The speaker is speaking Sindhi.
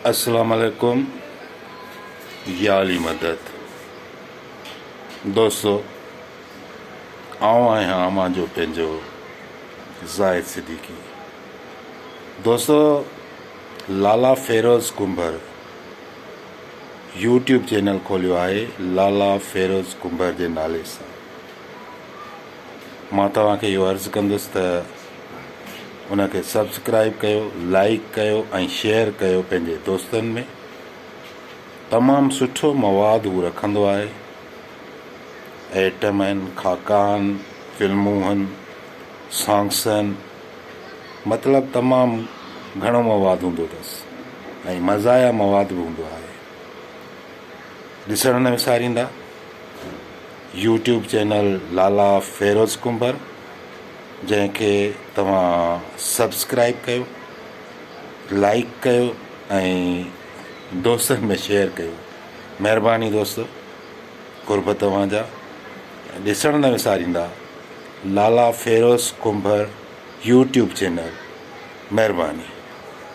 السلام عليڪم يا علي مدد دوستو آئون آهيان اوهان جو پنهنجو زاهد صديقي دوستو لالا فيروز ڪنڀر يوٽيوب چينل کوليو آهي لالا فيروز ڪنڀر جي نالي سان مان توهان کي اهو عرض ڪندس ته ان کي سبسڪرائب ڪيو لائڪ ڪيو ۽ شيئر ڪيو پنهنجي دوستن ۾ تمام سٺو مواد هو رکندو آهي ايٽم آهن خاڪا آهن فلمون آهن سانگس آهن مطلب تمام گهڻو مواد هوندو اٿس ۽ مزايا مواد به هوندو آهي ڏسڻ نه وساريندا يوٽيوب چينل لالا فيروز ڪنڀر جنهن کي توهان سبسڪرائب ڪيو لائڪ ڪيو ۽ دوستن ۾ شيئر ڪيو مهرباني دوستو قرب توهان جا ڏسڻ نه وساريندا لالا فيروز ڪنڀر يوٽيوب چينل مهرباني.